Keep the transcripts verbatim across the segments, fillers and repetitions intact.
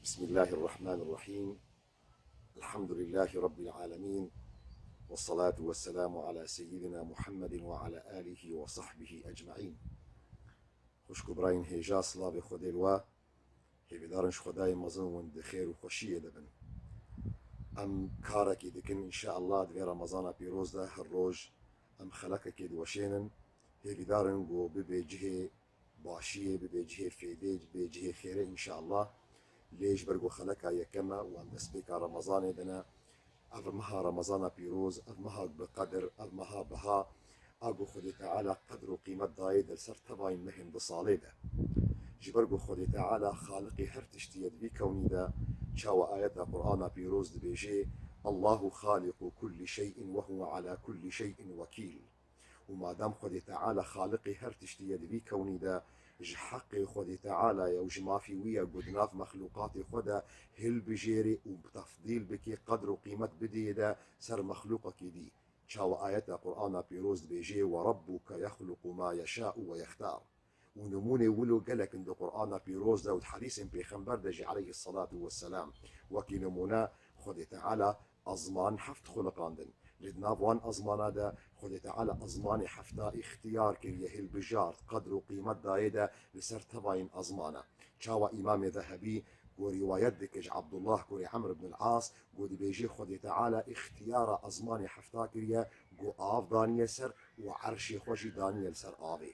بسم الله الرحمن الرحيم. الحمد لله رب العالمين. والصلاة والسلام على سيدنا محمد وعلى آله وصحبه أجمعين. Xwişk û birayên hêja, silavê Xwedê li we. Hêvîdarin ji Xwedayê mezin win di xêr û xweşiyê de bin. Em karekî dikin, înşeallah, di vê Remezana pîroz de her roj em xelekekê diweşênin. Hêvîdarin ku bibe cihê başiyê, bibe cihê fêdê, bibe cihê xêrê, înşeallah. Lê ji ber ku xeleka yekem e û em destpêka Remezanê de ne, ev meha Remezana pîroz, ev meha bi qedir, ev meha biha, a ku Xwedê Teala qedr û qîmet dayê de li ser tevayên mehên di salê de. Ji ber ku Xwedê Teala xaliqê her tiştî ye di vî kewnî de, çawa ayeta Qur'ana pîroz dibêje, "Allahu khaliqu kulli şey'in ve huve ala kulli şey'in wekîl." Û madem Xwedê Teala xaliqê her tiştî ye di vî kewnî de, ji heqê Xwedê Teala ye û ji mafî wî ye ku di nav mexlûqatê xwe de hilbijêrê û tefdîl bike, qedr û qîmet bidê de ser mexlûqekî dî. Çawa ayeta Qur'ana pîroz dibêje, "Ve rabbuke yexluqu ma yeşa'u ve yextar." Û nimûnê wilo gelek in di Qur'ana pîroz de û di hedîsên pêxember de jî aleyhisselatu vesselam. Wekî nimûne, Xwedê Teala ezman heft xuliqandin. Lê di nav wan ezmana de Xwedê Teala ezmanê hefta îxtiyar kiriye, hilbijart, qedr û qîmet dayê de li ser tevayên ezmana. Çawa Îmamê Zehebî ku rîwayet dike ji Abdullah kurê Emr ibn al-As, ku dibêje Xwedê Teala îxtiyara ezmanê hefta kiriye, ku av daniye ser û erşê xwe jî daniye li ser avê.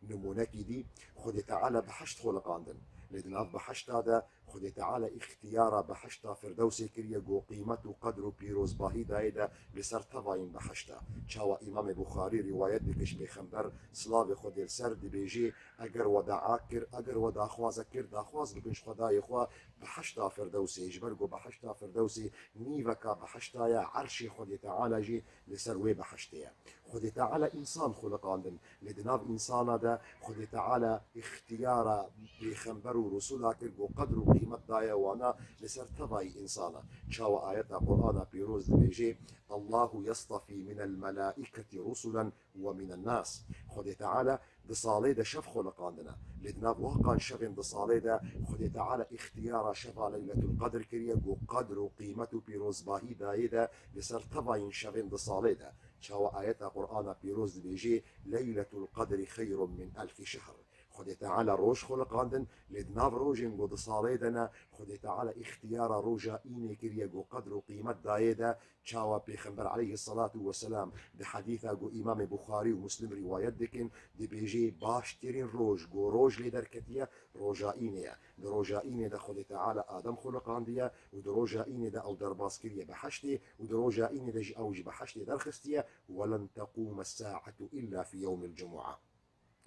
Nimûnekî dî, Xwedê Teala behişt xuliqandin. Lê di nav behişta de Xwedê Teala îxtiyara behişta Firdewsê kiriye, ku qîmet û qedr û pîrozbahî dayê de li ser tevayên behişta. Çawa Îmamê Buxarî rîwayet dike ji Pêxember, silavê Xwedê li ser, dibêje, eger we dua kir, eger we daxwaze kir, daxwaz bikin ji Xwedayê xwe, behişta Firdewsê, ji ber ku behişta Firdewsê nîveka behişta ye, erşê Xwedê Teala jî li ser wê behiştê ye. Xwedê Teala însan xuliqandin, lê di nav însana de Xwedê Teala îxtiyara pêxember û rusula kir, ku qedr û qîmet daye wana li ser tevayî însana. Çawa ayeta Qur'ana pîroz dibêje, "Allahu yestafî minel melâiketi rusulen ve minen nas." Xwedê Teala di salê de şev xuliqandine. Lê di nav waqan şevên di salê de Xwedê Teala îxtiyara şeva Leyletul Qedr kiriye, ku qedr û qîmet û pîrozbahî dayê de li ser tevayîn şevên di salê de. Çawa ayeta Qur'ana pîroz dibêje, "Leyletul qedri xeyrun min elfi şehr." Xwedê Teala roj xuliqandin, lê di nav rojên ku di salê de ne, Xwedê Teala îxtiyara roja înê kiriye, ku qedr û qîmet dayê de. Çawa Pêxember aleyhisselatu vesselam di hedîsa ku Îmamê Buxarî û Muslim rîwayet dikin, dibêje, "Baştirîn roj ku roj lê derketiye, roja înê ye. Di roja înê de Xwedê Teala Adem xuliqandiye û di roja înê de ew derbas kiriye behiştê û di roja înê de jî ew ji behiştê derxistiye, ve len teqûme saetu illa fî yewmil cumua."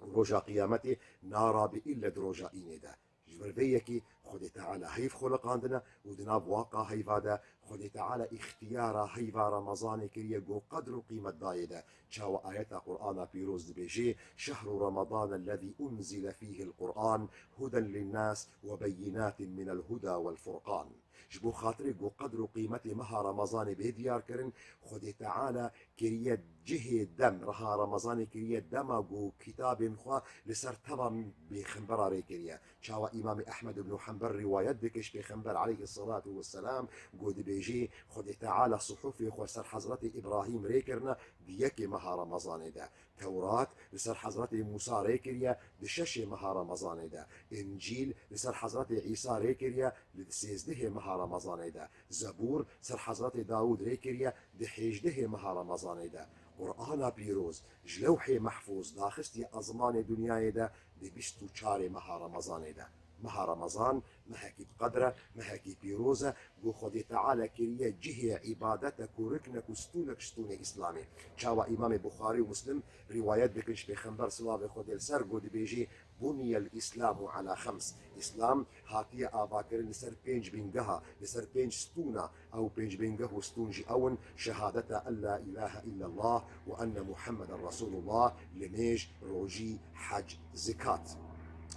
Û roja qiyametê narabe îlle di roja înê de. Ji ber vê yekê Xwedê Teala heyv xuliqandine û di nav waqa heyva de Xwedê Teala îxtiyara heyva Remezanê kiriye, ku qedr û qîmet dayê de. Çawa ayeta Qur'ana pîroz dibêje, "Şehru Ramadan ellezî unzile fîhil Qur'an huden linnas ve beyinatin minel huda vel furqan." Ji bo xatirê ku qedr û qîmetê meha Remezanê bê diyar kirin, Xwedê Teala kiriye cihê dem, reha Remezanê kiriye dema ku kitabên xwe li ser teva pêxembera rê kiriye. Çawa Îmamê Ehmed ibn Hanbel rîwayet dike ji Pêxember aleyhisselatu vesselam, ku dibêje, Xwedê Teala suhufê xwe ser Hezretê Îbrahîm rê kirine di yekê meha Remezanê de. Tewrat li ser Hezretê Mûsa rê kiriye di şeşê meha Remezanê de. Încîl li ser Hezretê Îsa rê kiriye li sêzdehê meha Remezanê de. Zebûr ser Hezretê Dawûd rê kiriye di hêjdehê meha Remezanê de. Qur'ana pîroz ji Lewhê Mehfûz daxistiye ezmanê dinyayê de di bîst û çarê meha Remezanê de. Meha Remezan mehekî bi qedr e, mehekî pîroz e, ku Xwedê Teala kiriye cihê îbadet e, ku riknek û stûnek ji stûnê Îslamê. Çawa Îmamê Buxarî û Muslim rîwayet dikin ji Pêxember, silavê Xwedê li ser, ku dibêje, "Buniyel Îslamu ala xems." Îslam hatiye avakirin li ser pênc bîngeha, li ser pênc stûna. Ew pênc bîngeh û stûn jî ew in, şehadeta en la îlahe îllallah û enne Muhammeden Resûlullah, limêj, rojî, hec, zikat.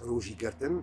Rojî girtin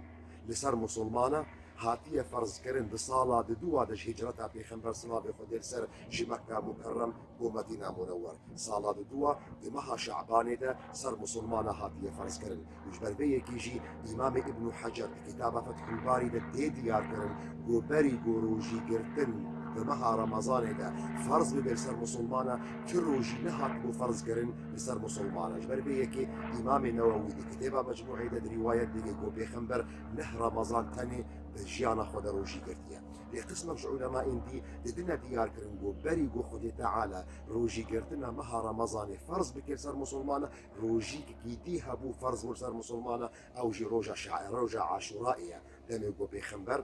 li ser musulmana, hatiye ferzkirin di sala di dûa de ji hicreta Pêxember, silavê Xwedê li ser, ji Mekka Mukerrem bo Medîna Munewwer. Sala di dûa di meha Şabanê de ser musulmana hatiye ferzkirin. Û ji ber vê yekê jî Îmamê Îbnû Hecer di kitaba Fethul Barî de tê diyar kirin ku berî ku rojî girtin di meha Remezanê de ferz bibe li ser musulmana, tu rojî nehatibû ferz kirin li ser musulmana. Ji ber vê yekê Îmamê Newewî di kitêba Mecmûê de di rîwayet dike ku Pêxember neh Remezan tenê di jiyana xwe de rojî girtiye. Lê qismek ji ulemayên dî di dine diyar kirin ku berî ku Xwedê Teala rojî girtina meha Remezanê ferz bike li ser musulmana, rojîkekî dî hebû ferz bû li ser musulmana, ew jî roja şa-, roja Aşûrayê ye. Demê ku Pêxember,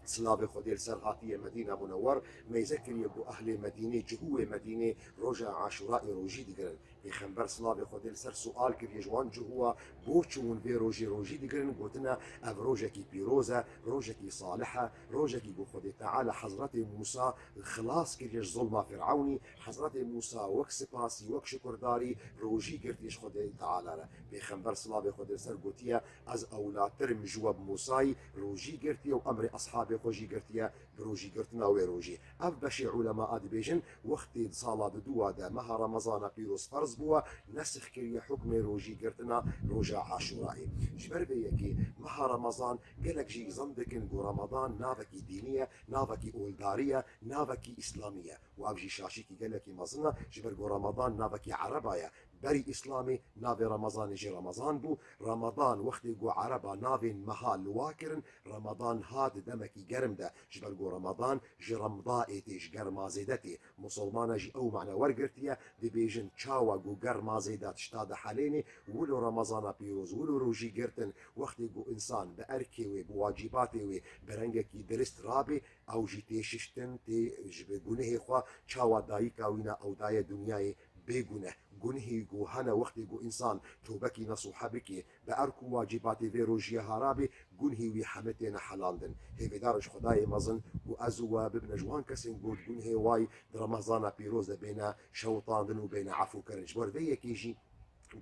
silavê Xwedê li ser, hatiye Medîna Munewwer, meyze kiriye ku ehlê Medînê, cihûyê Medînê roja Aşûrayê rojî digirin. Pêxember, silavê Xwedê li ser, sual kiriye ji wan cihûwa, bo çi hûn vê rojê rojî digirin? Gotine, ev rojekî pîroz e, rojekî salih e, rojekî ku Xwedê Teala Hezretê Mûsa xilas kiriye ji zulma Firawnî, Hezretê Mûsa wek sipasî, wek şukurdarî rojî girtiye ji Xwedê Teala re. Pêxember, silavê Xwedê li ser, gotiye, ez ewlatir im ji we bi Mûsayî, rojî girtiye û emrê eshabê xwe jî girtiye bi rojî girtina wê rojî. Ev beşê ulema a dibêjin, wextê di sala di dûa de meha Remezana pîroz ferz bûwa, nesix kiriye hukmê rojî girtina roja Aşûrayê. Ji ber vê yekê meha Remezan gelek jî zan dikin ku Remezan navekî dînî ye, navekî oldarî ye, navekî îslamî ye. Û ev jî şaşîkî gelekî mezin e, ji ber ku Ramadan navekî Ereba ye. Berî Îslamê navê Ramazanê jî Ramazan bû. Ramadan wextê ku Ereba navên meha li wa kirin, Ramadan hat di demekî germ de, ji ber ku Ramadan ji remdaê tê, ji germa zêde tê. Musulmana jî ew mane wergirtiye, dibêjin çawa ku germa zêde tişta dihelênê, wilo Ramazana pîroz, wilo rojî girtin, wextê ku însan bi erkê wê, bi wacîbatê wê, bi rengekî dirist rabê, ew jî tê şiştin, tê ji bi gunehê xwe, çawa dayika wî ne ew daye dinyayê bê guneh. Gunehî ku hene wextê ku însan tobekî nesuhe bike, bi erk û wacîbatê vê rojiyê harabê, gunehî wî heme têne helandin. Hêvêdar in ji Xwedayê mezin ku ez û we bibine ji wan kesên ku di gunehê wayî di Remezana pîroz de bêne şewitandin û bêne efûkirin. Ji ber vê yekê jî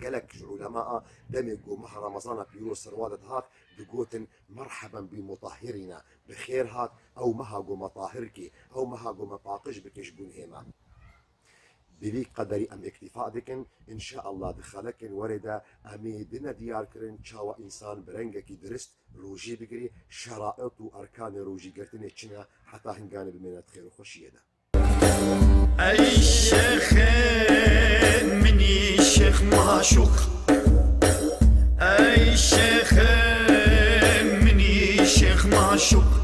gelek ji ulema a demê ku meha Remezana pîroz ser wa de dihat, digotin, "Merheben bi mutahhirina", bi xêr hat, ew meha ku me tahir kê, ew meha ku me paqij bike ji gunhê me. Bi vî qederî em îktîfa dikin, înşeallah di xelekên werê de em ê dine diyar kirin çawa însan bi rengekî dirist rojî bigirî, şeraiet û erkanê rojîgirtinê çi ne, heta hingane bimêne di xêr û xweşiyê de. Ey şêxê minî şêx maşûq. Ey şêxê minî şêx maşûq.